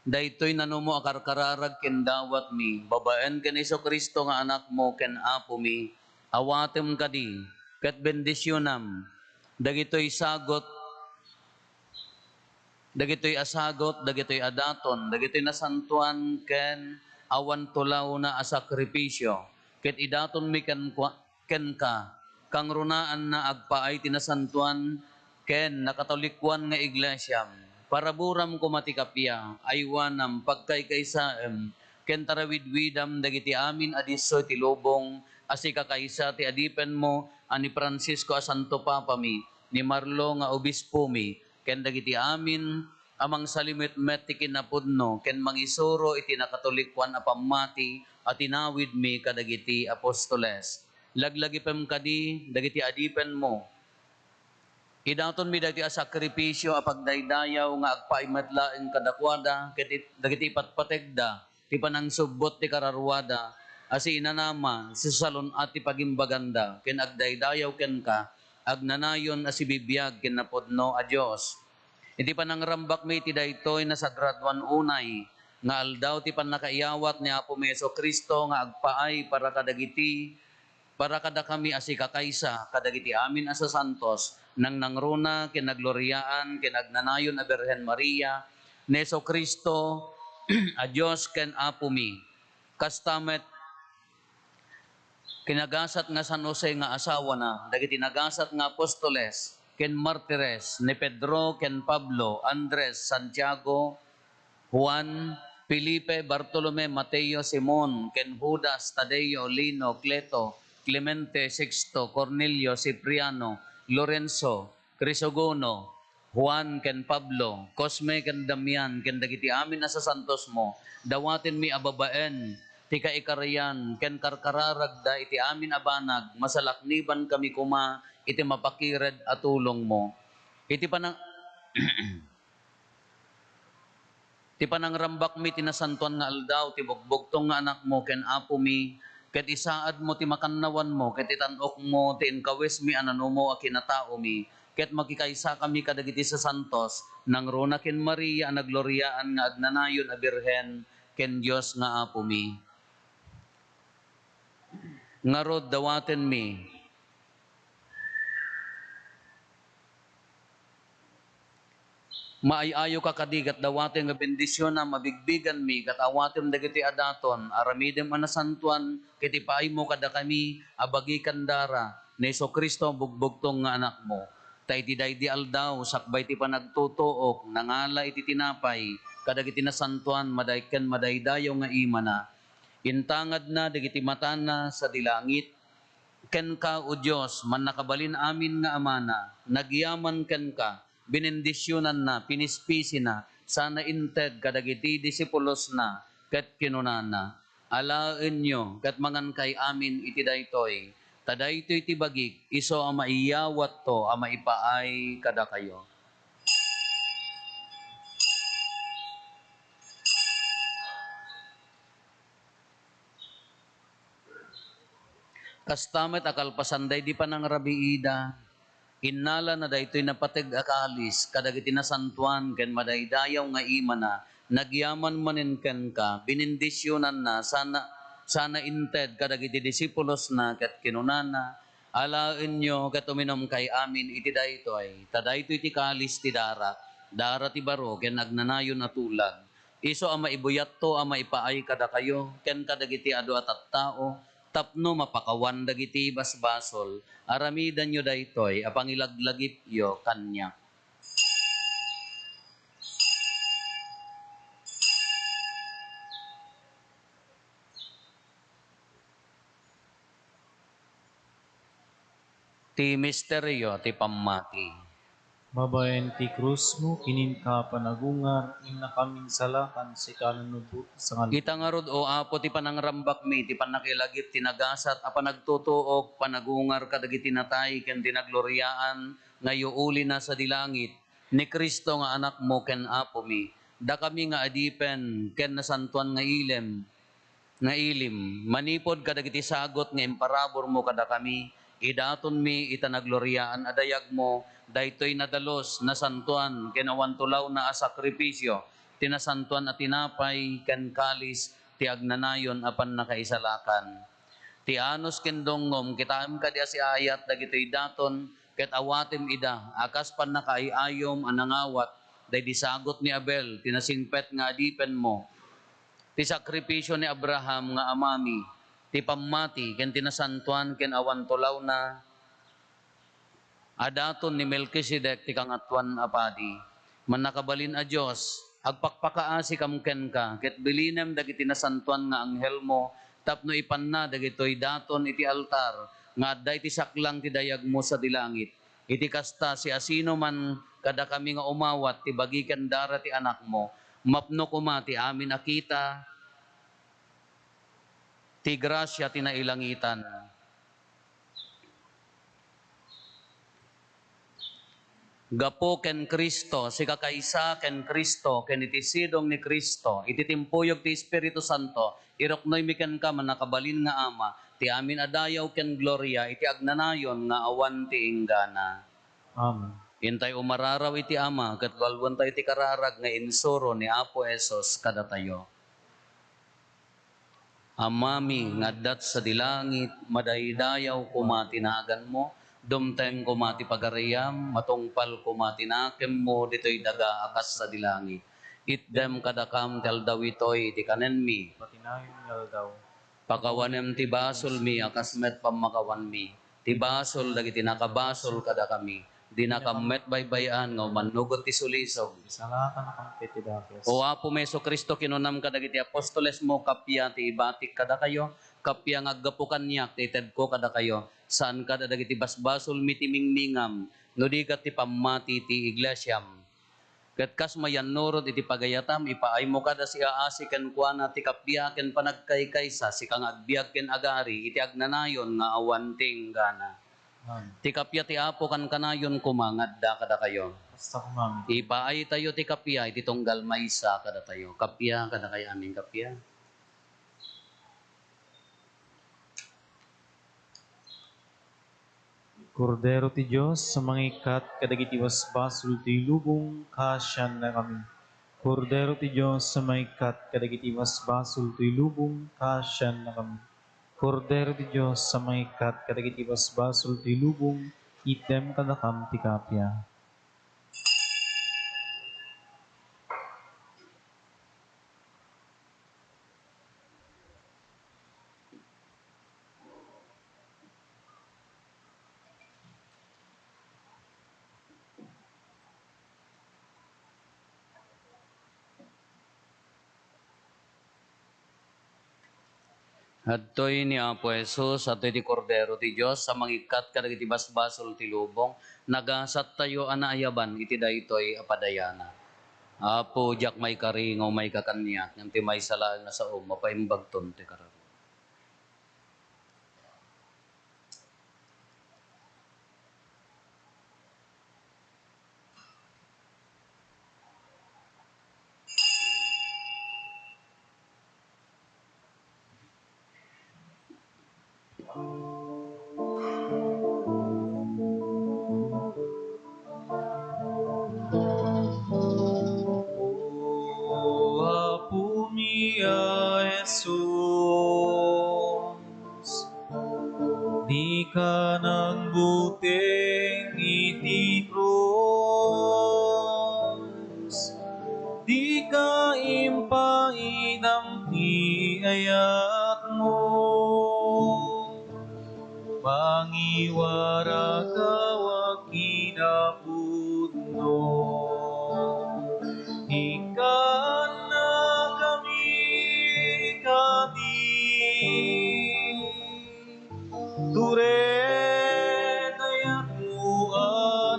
daytoy nanumo a karkararag ken dawatmi, babaen ken Jesu-Cristo nga Anakmo ken Apomi. Awatem kadi, ket bendisionam dagitoy sagut, dagitoy a sagut, dagitoy a daton, dagitoy nasantoan ken awan tulawna a sakrifisio, ket idatonmi ken-, kenka, kangrunaanna agpaay ti nasantoan ken nakatolikoan nga iglesiam. Paraburam koma ti kappia, aywanam, pagkaykaysaem, ken tarawidwidam dagiti amin a disso iti lubong a sikakaysa ti adipenmo a ni Francisco a Santo Papami, ni Marlo nga Obispomi, ken dagiti amin a mangsalimetmet ti kinapudno ken mangisuro iti nakatolikoan a pammati a tinawidmi kadagiti apostoles. Laglagipem kadi dagiti adipenmo. Idatonmi daytoy a sakrifisio a pagdaydayaw nga agpaay met laeng kadakuada ket it-, dagiti ipatpategda ti panangsubbot ti kararuada a siinanama, sisalun-at ti pagimbaganda ken agdaydayaw kenka, agnanayon a sibibiag ken napudno a Dios. Iti panangrambakmi iti daytoy nasagradoan unay nga aldaw ti pannakaiyawat ni Apomi Jesu-Cristo nga agpaay para kadagiti para kadakami a sikakaysa kadagiti amin a sasantos, nangnangruna ken nagloriaan ken agnanayon a Birhen Maria, ni Jesu-Cristo a Dios ken Apomi. Kasta met, kinagasat nga San Jose nga asawana, dagiti nagasat nga apostoles ken martires, ni Pedro ken Pablo, Andres, Santiago, Juan, Felipe, Bartolome, Mateo, Simon, ken Judas, Tadeo, Lino, Cleto, Clemente, Sixto, Cornelio, Cipriano, Lorenzo, Crisogono, Juan ken Pablo, Cosme ken Damian, ken dagiti amin a sasantosmo, dawatenmi a babaen ti kaikarian ken karkararagda iti amin a banag, masalaknibankami koma iti mapakired a tulongmo. Iti panang-, Ti panangrambakmi ti nasantoan nga aldaw ti bugbugtong nga Anakmo ken Apomi, ket isaadmo ti makannawanmo ket itan-okmo ti inkawismi a nanumo a kinataomi, ket makikaysakami kadagiti sasantos, nangruna ken Maria a nagloriaan nga agnanayon a Birhen ken Dios nga Apomi. Ngarud, dawatenmi. Maay-ayoka kadi ket dawaten nga bendisionam a bigbiganmi ket awatem dagiti a daton, aramidem a nasantoan ket ipaaymo kadakami a bagi ken dara ni Jesu-Cristo a bugbugtong nga Anakmo. Ta iti daydi aldaw, sakbay ti panagtutuok, nangala iti tinapay kadagiti nasantoan, maday-, ken madaydayaw nga imana. Intangadna dagiti matana sadi langit, kenka, O Dios, Mannakabalin-amin nga Amana, nagyaman kenka, binendisionanna, pinispisina, sana inted kadagiti disipulosna, ket kinunana, "Alaenyo ket mangankay amin iti daytoy, ta daytoy ti bagik, isu a maiyawatto a maipaay kadakayo." Kasta met a kalpasan daydi panangrabiida, innalana daytoy napateg a kalis kadagiti nasantoan ken madaydayaw nga imana, nagyaman manen kenka, binendisionanna, sana, sana inted kadagiti disipulosna ket kinunana, "Alaenyo ket uminumkay amin iti daytoy, ta daytoy ti kalis ti darak, dara ti baro ken agnanayon a tulag. Isu a maibuyatto a maipaay kadakayo ken kadagiti adu a tattao tapno mapakawan dagiti basbasol. Aramidenyo daytoy a pangilaglagipyo kaniak." Ti misterio ti pammati. Babaen ti krusmo, kininka panagungar, innakami insalakan, sika nanubot, sangal- Ita ngarud, O Apo, ti panangrambakmi, ti pannakilagip ti nagasat a panagtutuok, panagungar kadagiti natay, ken ti nagloriaan nga yuulina sadi langit, ni Cristo nga Anakmo ken Apomi, dakami nga adipen ken nasantoan nga ilim, nga ilim, manipud kadagiti sagut nga imparaburmo kadakami, idatonmi ita nagloriaan a dayagmo daytoy nadalus, nasantoan, ken awan tulawna a sakrifisio, ti nasantoan a tinapay ken kalis ti agnanayon a pannakaisalakan. Ti anus ken dungngom, kitaem kadi a siaayat dagitoy daton, ket awatem ida a kas pannakaay-ayom a nangawat daydi sagut ni Abel, ti nasingpet nga adipenmo, ti sakrifisio ni Abraham nga amami, ti pammati ken ti nasantoan ken awan tulawna a daton ni Melkisedek ti Kangatoan a Padi. Mannakabalin a Dios, agpakpakaasikam kenka, ket bilinem dagiti nasantoan nga anghelmo tapno ipanna dagitoy daton iti altar nga adda iti saklang ti dayagmo sadi langit. Iti kasta, siasinoman kadakami nga umawat ti bagi ken dara ti Anakmo, mapno koma ti amin a kita ti grasia ti nailangitan. Gapu ken Cristo, sikakaysa ken Cristo, ken iti sidong ni Cristo, iti timpuyog ti Espiritu Santo, iruknoymi kenka, mannakabalin nga Ama, ti amin a dayaw ken gloria iti agnanayon nga awan ti inggana. Amen. Intay umararaw iti Ama, ket lualuentayo ti kararag nga insuro ni Apo Jesus kadatayo. Amami nga adda sadi langit, madaydayaw koma ti naganmo, dumteng koma ti pagariam, matungpal koma ti nakemmo ditoy daga a kas sadi langit. Itdem kadakam ti aldaw itoy ti kanenmi. Pati nayon nga aldaw. Pakawanem ti basolmi a kas met pammakawanmi ti basol dagiti nakabasol kadakami. Dinakam met baybay-an nga umannugot ti sulisog. Isalakan a kampet ti dakes. O Apo mi Jesu-Cristo, kinunam kadagiti apostolesmo, "Kappia ti ibatik kadakayo, kappia nga aggapu kaniak ti itedko kadakayo. Saan kada dagiti basbasolmi ti mingmingam, no di ket ti pammati ti iglesiam." Ket kas mayannurot iti pagayatam, ipaaymo kada siaasi kenkuana ti kappia ken panagkaykaysa, sika nga agbiag ken agari iti agnanayon nga awan ti inggana. Amen. Ti kappia ti Apo kankanayon koma nga adda kadakayo. Kasta koma. Ipaaytayo ti kappia iti tunggal maysa kadatayo. Kappia kadakayo amin, kappia. Kordero ti Dios a mangikkat kadagiti basbasol ti lubong, kaasiannakami. Kordero ti Dios a mangikkat kadagiti basbasol ti lubong, kaasiannakami. Kordero ti Dios a mangikkat kadagiti basbasol ti lubong, itdem kadakam ti kappia. Adtoy ni Apo Jesus, adtoy ti Kordero ti Dios a mangikkat kadagiti basbasol ti lubong. Nagasattayo a naayaban iti daytoy a padayana. Apo, diak maikari nga umayka kaniak, ngem ti maysa laeng nga saom, mapaimbagton ti kararua. O Apo mi a Jesus, dika nagbuteng iti krus, dika impaidam ti ayatmo. Pangiwaraka, O Apo, ikkannakami kadi. Tured ayatmo a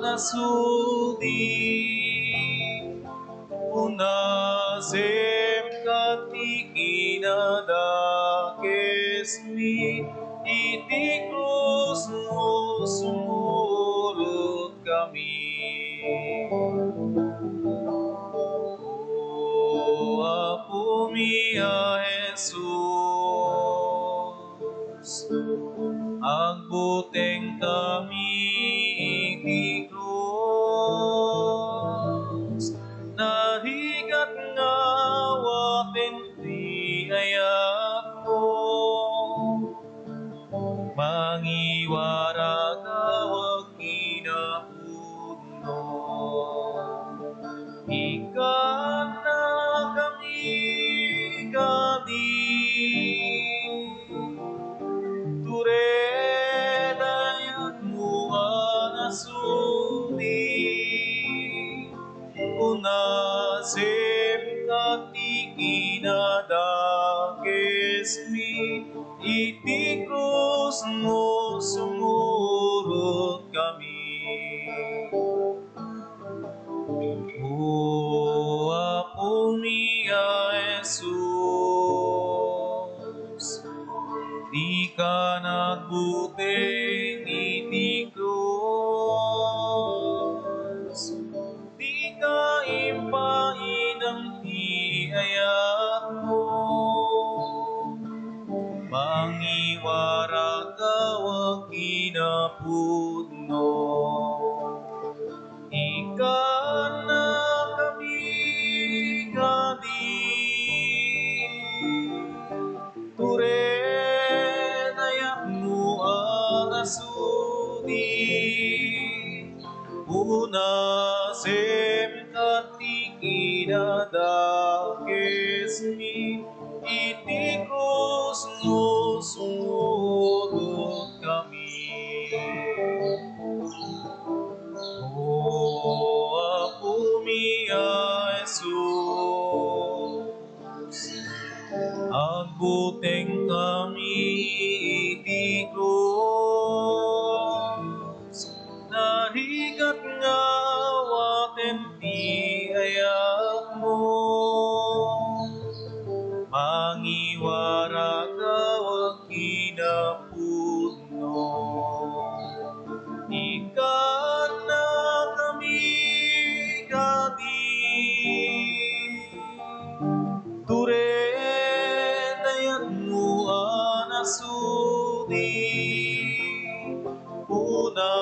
nasudi. Unasemka ti kinadakesmi iti krusmo, sumurotkami. O Apo mi a Jesus, agbutengkami iti krus, narigat nga awaten ti ayatmo. Mangiwaraka, O Apo, ikkannakami kadi. Tured ayatmo a nasudi. Unasemka ti kinadakesmi iti krusmo, sumurotkami. O Apo mi a Jesus, dika nagbuteng iti krus, dika impaidam ti ayatmo. Mangiwaraka, O Apo, ikkannakami kadi. Tured ayatmo a nasudi. Unasemka ti kinadakesmi iti krusmo, sumurotkami. O Apo mi a Jesus, agbutengkami iti krus, narigat nga awaten ti ayatmo. Mangiwaraka, O Apo, no ikkannakami kadi. Tured ayatmo a nasudi. Una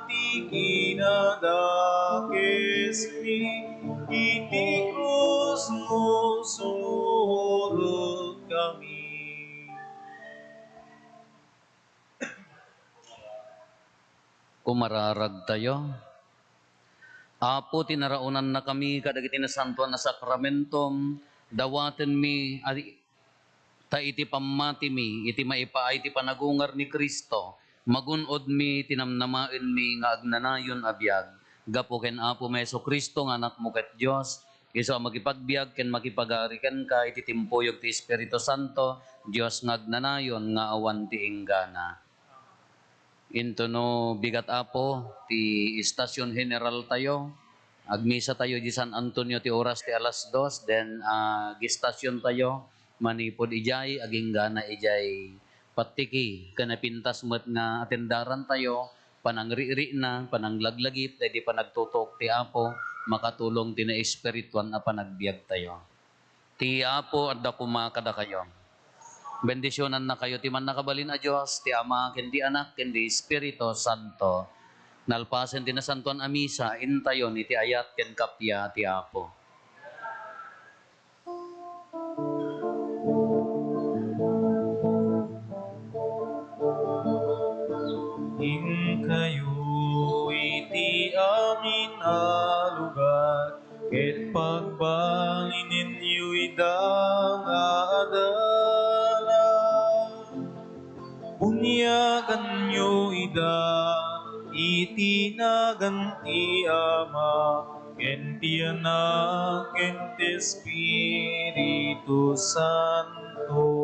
Ti kinadakesmi iti krusmo, sumurot kami. Kumararagtayo. Apo, tinaraonannakami kadagiti nasantoan a sakramentom, dawatenmi a-, ta iti pammatimi, iti maipaay ti panagungar ni Cristo, magun-odmi ti namnamaenmi nga agnanayon a biag. Gapu ken Apomi Jesu-Cristo nga Anakmo ket Dios, isu a makipagbiag ken makipagari kenka iti timpuyog ti Espiritu Santo, Dios nga agnanayon nga awan ti inggana. Intono bigat, Apo, ti Estasion General tayo. Agmisa tayo di San Antonio ti oras ti alas dos, then, ah, ag-estasion tayo manipud idiay, aginggana idiay pattiki, ken napintas met nga atendaran tayo, panangrikrikna, pananglaglagip, daydi panagtutuok ti Apo, makatulong ti naespirituan a panagbiag tayo. Ti Apo adda koma kadakayo. Bendisionannakayo ti Mannakabalin a Dios, ti Ama, ken ti Anak, ken ti Espiritu Santo. Nalpasen ti nasantoan a misa, intayon iti ayat ken kappia ti Apo. Inkayo iti amin a lugar, ket pagbalinenyo ida nga adala. Bunyaganyo ida iti nagan ti Ama, ken ti Anak, ken ti Espiritu Santo.